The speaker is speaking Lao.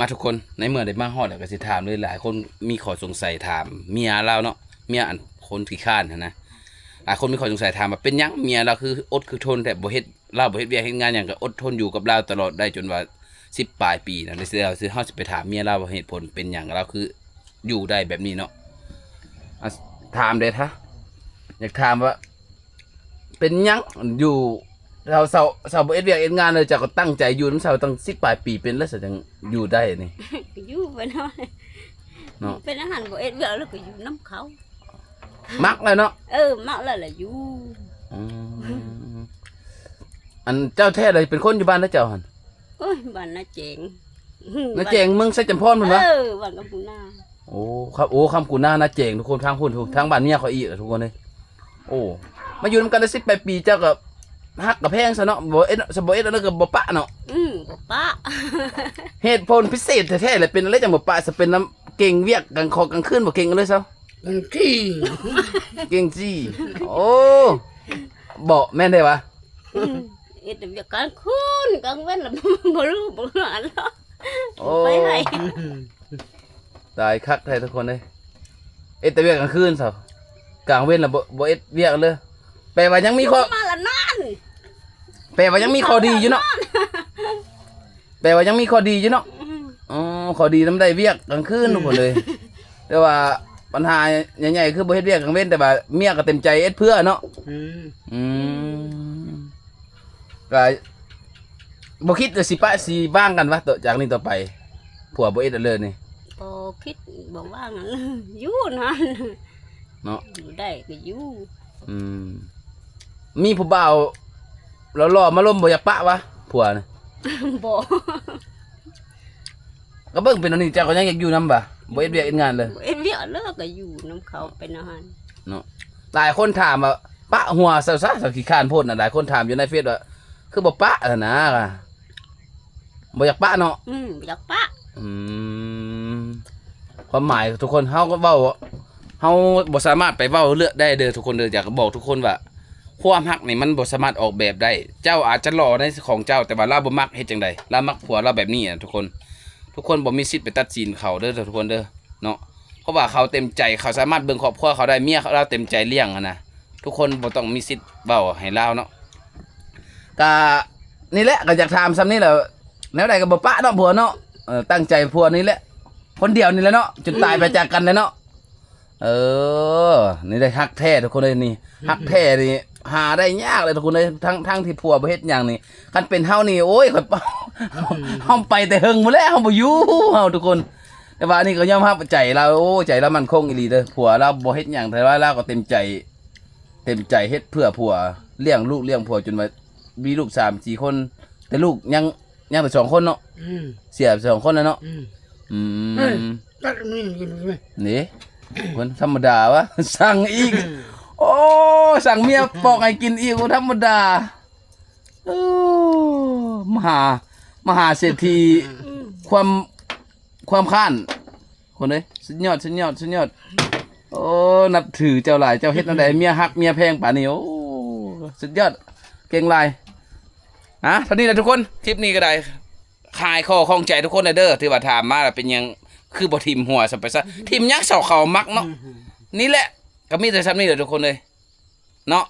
ອ່ະ ທຸກຄົນ ໃນເມື່ອໄດ້ມາຮອດແລ້ວກໍຊິຖາມເລີຍ ຫຼາຍຄົນມີຂໍ້ສົງໄສຖາມເມຍລາວເນາະ ເມຍອັນຄົນຂີ້ຄ້ານຫັ້ນນະ ຫຼາຍຄົນມີຂໍ້ສົງໄສຖາມວ່າ ເປັນຫຍັງເມຍລາວຄືອົດຄືທົນແທ້ ບໍ່ເຮັດ ລາວບໍ່ເຮັດວຽກເຮັດງານຫຍັງ ກໍອົດທົນຢູ່ກັບລາວຕະຫຼອດໄດ້ຈົນວ່າສິບປາຍປີນະ ແລ້ວເຮົາຊິໄປຖາມເມຍລາວວ່າເຫດຜົນເປັນຫຍັງລາວຄືຢູ່ໄດ້ແບບນີ້ເນາະ ອ່ະ ຖາມເດ້ທະ ຢາກຖາມວ່າ ເປັນຫຍັງຢູ່ ເຊົາ ເຊົາ ເຊົາບໍ່ເຮັດວຽກເຮັດງານເລີຍ ເຈົ້າກໍຕັ້ງໃຈຢູ່ນຳເຊົາຕັ້ງສິບປາຍປີ ເປັນແລ້ວເຊົາຈັ່ງຢູ່ໄດ້ນີ້? ກໍຢູ່ໄປເນາະ ເນາະ ເປັນອາຫານບໍ່ເຮັດວຽກແລ້ວກໍຢູ່ນຳເຂົາ ມັກແລ້ວເນາະ ເອີ ມັກແລ້ວລະຢູ່ ອືມ ອັນເຈົ້າແທ້ລະເປັນຄົນຢູ່ບ້ານໃດເຈົ້າຫັ້ນ? ໂອ້ຍ ບ້ານນາແຈງ ນາແຈງເມືອງໄຊຈຳພອນພຸ້ນຫວາ? ເອີ ບ້ານຄຳກູນາ ໂອ້ ຄຳ ໂອ້ ຄຳກູນາ ນາແຈງ ທຸກຄົນ ທາງພຸ້ນ ທາງບ້ານເມຍຂ້ອຍອີກ ທຸກຄົນເອີຍ ໂອ້ ມາຢູ່ນຳກັນໄດ້ສິບປາຍປີ ເຈົ້າກໍຮັກກໍແພງຊະເນາະ ບໍ່ເອັດ ບໍ່ເອັດອັນນັ້ນກໍບໍ່ປະເນາະ ອືມ ບໍ່ປະ ເຫດຜົນພິເສດແທ້ໆ ແລ້ວເປັນອະໄລຈັ່ງບໍ່ປະ ສະເປັນນຳເກັ່ງວຽກກາງຂອງກາງຄືນບໍ່ເກັ່ງເລີຍຊະ ເກັ່ງຈີ່ ເກັ່ງຈີ່ ໂອ້ ບໍ່ ແມ່ນແທ້ຫວາ? ອືມ ເຮັດແຕ່ວຽກກາງຄືນ ກາງເວັນລະບໍ່ຮູ້ບໍ່ງານລະ ໂອ້ ໄປໃຫ້ ຕາຍຄັກແທ້ທຸກຄົນເອີຍ ເຮັດແຕ່ວຽກກາງຄືນຊະ ກາງເວັນລະບໍ່ ບໍ່ເຮັດວຽກເລີຍ ແປວ່າຍັງມີຂໍ້ ມາລະນອນ ແປວ່າຍັງມີຂໍ້ດີຢູ່ເນາະ ແປວ່າຍັງມີຂໍ້ດີຢູ່ເນາະ ອືມ ອໍ ຂໍ້ດີນຳໄດ້ວຽກກາງຄືນ ອືມ ທຸກຄົນເອີຍ ແຕ່ວ່າບັນຫາໃຫຍ່ໆ ຄືບໍ່ເຮັດວຽກກາງເວັນ ແຕ່ວ່າເມຍກໍເຕັມໃຈເຮັດເພື່ອເນາະ ອືມ ອືມ ກໍບໍ່ຄິດຈະຊິປະຊິຫວ່າງກັນຫວາ ຕໍ່ ຈາກນີ້ຕໍ່ໄປ ຜົວບໍ່ເຮັດແລ້ວນີ້? ບໍ່ຄິດບໍ່ຫວ່າງ ຢູ່ນັ້ນເນາະ ຢູ່ໄດ້ກໍຢູ່ ອືມ ມີຜູ້ບ່າວຫຼໍ່ໆມາລົມບໍ່ຢາກປະຫວາ ຜົວນະ? ບໍ່ ກໍເບິ່ງເປັນອັນນີ້ ເຈົ້າກໍຍັງຢາກຢູ່ນຳຫວາ ບໍ່ເຮັດວຽກເຮັດງານເລີຍ? ບໍ່ເຮັດວຽກເລີຍ ກໍຢູ່ນຳເຂົາໄປນະຫັ້ນເນາະ ຫຼາຍຄົນຖາມວ່າ ປະຜົວຊະ ຊະ ຂີ້ຄ້ານໂພດນະ ຫຼາຍຄົນຖາມຢູ່ໃນເຟສວ່າ ຄືບໍ່ປະຫັ້ນນະ ບໍ່ຢາກປະເນາະ ອືມ ບໍ່ຢາກປະ ອືມ ຄວາມໝາຍທຸກຄົນ ເຮົາກໍເວົ້າ ເຮົາບໍ່ສາມາດໄປເວົ້າເລືອກໄດ້ເດີທຸກຄົນເດີ ຢາກບອກທຸກຄົນວ່າ ຄວາມຮັກນີ້ມັນບໍ່ສາມາດອອກແບບໄດ້ ເຈົ້າອາດຈະຫຼໍ່ໃນຂອງເຈົ້າ ແຕ່ວ່າລາວບໍ່ມັກ ເຮັດຈັ່ງໃດ ລາວມັກຜົວລາວແບບນີ້ນະທຸກຄົນ ທຸກຄົນບໍ່ມີສິດໄປຕັດສິນເຂົາເດີທຸກຄົນເດີ ເນາະ ເພາະວ່າເຂົາເຕັມໃຈ ເຂົາສາມາດເບິ່ງຄອບຄົວເຂົາໄດ້ ເມຍເຂົາ ລາວເຕັມໃຈລ້ຽງຫັ້ນນະ ທຸກຄົນບໍ່ຕ້ອງມີສິດເວົ້າໃຫ້ລາວເນາະ ກະນີ້ແຫຼະ ກະຢາກຖາມຊ່ຳນີ້ແຫຼະ ແນວໃດກໍບໍ່ປະເນາະຜົວເນາະ ເອີ ຕັ້ງໃຈຜົວນີ້ແຫຼະ ຄົນດຽວນີ້ແຫຼະເນາະ ຈົນຕາຍໄປຈາກກັນແຫຼະເນາະ ເອີ ນີ້ໄດ້ຮັກແທ້ທຸກຄົນເອີຍ ນີ້ ຮັກແທ້ນີ້ຫາໄດ້ຍາກເລີຍທຸກຄົນເອີຍ ທັງ ທັງທີ່ຜົວບໍ່ເຮັດຫຍັງນີ້ ຄັນເປັນເຮົານີ້ ໂອ້ຍ ຂ້ອຍ ເຮົາໄປແຕ່ເຫິງພຸ້ນແຫຼະ ເຮົາບໍ່ຢູ່ ເຮົາທຸກຄົນ ແຕ່ວ່າອັນນີ້ກໍຍອມຮັບໃຈລາວ ໂອ້ ໃຈລາວໝັ້ນຄົງອີ່ຫຼີເດີ ຜົວລາວບໍ່ເຮັດຫຍັງ ແຕ່ວ່າລາວກໍເຕັມໃຈ ເຕັມໃຈເຮັດເພື່ອຜົວ ລ້ຽງລູກລ້ຽງຜົວ ຈົນວ່າມີລູກສາມສີ່ຄົນ ແຕ່ລູກຍັງ ຍັງແຕ່ສອງຄົນເນາະ ອືມ ເສຍໄປສອງຄົນແລ້ວເນາະ ອືມ ອືມ ເອີຍ ຕັດອັນນີ້ກິນໄດ້ໄໝ? ນີ້ ຄົນທຳມະດາຫວາ ສັ່ງອີກ ໂອ້ ສັ່ງເມຍປອກໃຫ້ກິນອີກ ບໍ່ທຳມະດາ ໂອ້ ມະຫາ ມະຫາເສດຖີ ອືມ ຄວາມ ຄວາມຄ້ານ ຄົນເອີຍ ສຸດຍອດ ສຸດຍອດ ສຸດຍອດ ໂອ້ ນັບຖືເຈົ້າຫຼາຍ ເຈົ້າເຮັດແນວໃດໃຫ້ເມຍຮັກເມຍແພງປານນີ້ ໂອ້ ສຸດຍອດ ເກັ່ງຫຼາຍ ອ່າ ເທົ່ານີ້ແຫຼະທຸກຄົນ ຄລິບນີ້ກໍໄດ້ ຄາຍຂໍ້ຂ້ອງໃຈທຸກຄົນແລ້ວເດີ ທີ່ວ່າຖາມມາວ່າເປັນຫຍັງຄືບໍ່ຖິ້ມຫົວຊະໄປຊະ ຖິ້ມຫຍັງ ເຊົາເຂົາມັກເນາະ ນີ້ແຫຼະ ກໍມີແຕ່ຊ່ຳນີ້ແຫຼະທຸກຄົນເອີຍ ເນາະ